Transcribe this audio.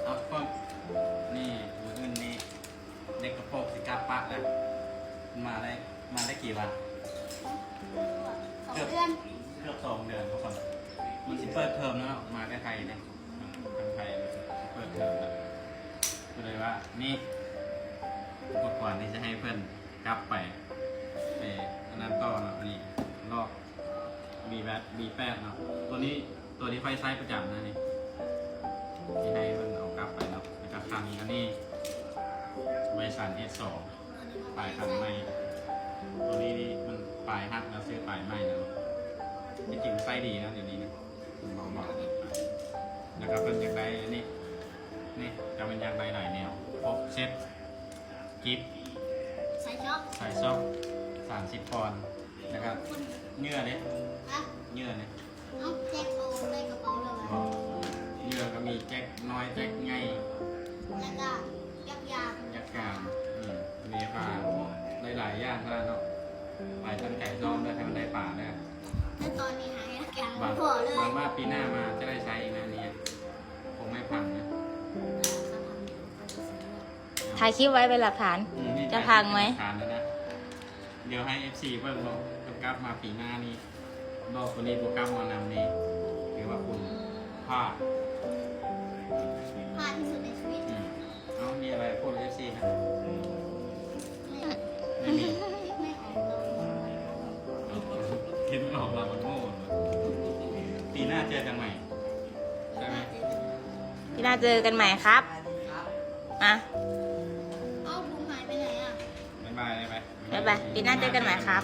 ເອົາເບິ່ງ ນີ້ ມື້ອື່ນນີ້ ເດັກກະໂປກຊິກັບປະແລ້ວ. ມາໄດ້ ມາໄດ້ກີ່ວັນ? ສອງເດືອນ ເກືອບສອງເດືອນທຸກຄົນ. ມັນຊິເປີດເທີມແລ້ວເນາະ ມາແຕ່ໄທເດ້ ທາງໄທເປີດເທີມແລ້ວ. ກໍເລີຍວ່າ ນີ້ ອຸປະກອນທີ່ຈະໃຫ້ເພິ່ນກັບໄປ ໄປອັນນັ້ນຕໍ່ເນາະ. ອັນນີ້ລອກ ບີແປດ ບີແປດເນາະ ຕົວນີ້ ຕົວທີ່ຂ້ອຍໃຊ້ປະຈຳນະນີ້ ທີ່ໃຫ້ເພິ່ນເອົາກັບໄປເນາະ. ແລ້ວກໍຄັນອັນນີ້ ໄວສັນ ເອສສອງ ປາຍຄັນໃໝ່. ຕົວນີ້ນີ້ມັນປາຍຫັກແລ້ວ ຊື້ປາຍໃໝ່ແລ້ວ. ທີ່ຈິງໃຊ້ດີນະ ດຽວນີ້ນະ ເບົາໆ. ແລ້ວກໍເພິ່ນຢາກໄດ້ອັນນີ້ ນີ້ ຈະແມ່ນຢາກໄດ້ຫຼາຍແນວ ຄົບເຊັດ ກິບ ສາຍຊອກ ສາຍຊອກ ສາມສິບປອນ. ແລ້ວກໍເຫຍື່ອເດ້ ຮະ ເຫຍື່ອເດ້. ເອົາ ແຈັກເອົາໃສ່ກະເປົາເລີຍຫວາ? ບໍ່ ເຫຍື່ອກໍມີແຈັກນ້ອຍ ແຈັກໃຫຍ່ ແລ້ວກໍຍັກຢາງ ຍັກຢາງ. ອືມ ມີປາ ໂອ້ ຫຼາຍໆຢ່າງຂະໜາດເນາະ. ໄປຕັ້ງໃຈຊ້ອມເດີ ໃຫ້ມັນໄດ້ປາເດີ. ແຕ່ຕອນນີ້ຫາຍັກຢາງບໍ່ພໍເລີຍ. ຫວັງວ່າປີໜ້າມາຈະໄດ້ໃຊ້ອີກນະ ນີ້ ຄົງໄດ້ພັງນະ. ຖ່າຍຄລິບໄວ້ເປັນຫຼັກຖານ. ອືມ ຈະພັງໄວ້ ດຽວໃຫ້ເອັຟຊີເບິ່ງເນາະ ເພິ່ນກັບມາປີໜ້ານີ້ ດອກໂຕນີ້ບໍ່ກັບມານຳນີ້ ຖືວ່າຄຸນພາດ ພາດທີ່ສຸດໃນຊີວິດ. ອືມ ເອົາ ມີອະໄລໂພດເອັຟຊີນະ? ໄມ່ມີ ເຫັນມັນອອກມາມັນໂງ່. ປີໜ້າເຈີກັນໃໝ່ ໃຊ່ໄໝ? ປີໜ້າເຈີກັນໃໝ່ຄັບ. ອະ ເອົ້າ ບຸມຫາຍໄປໄຫນອະ? ບາຍບາຍ ໄປ ບາຍບາຍ ປີໜ້າເຈີກັນໃໝ່ຄັບ.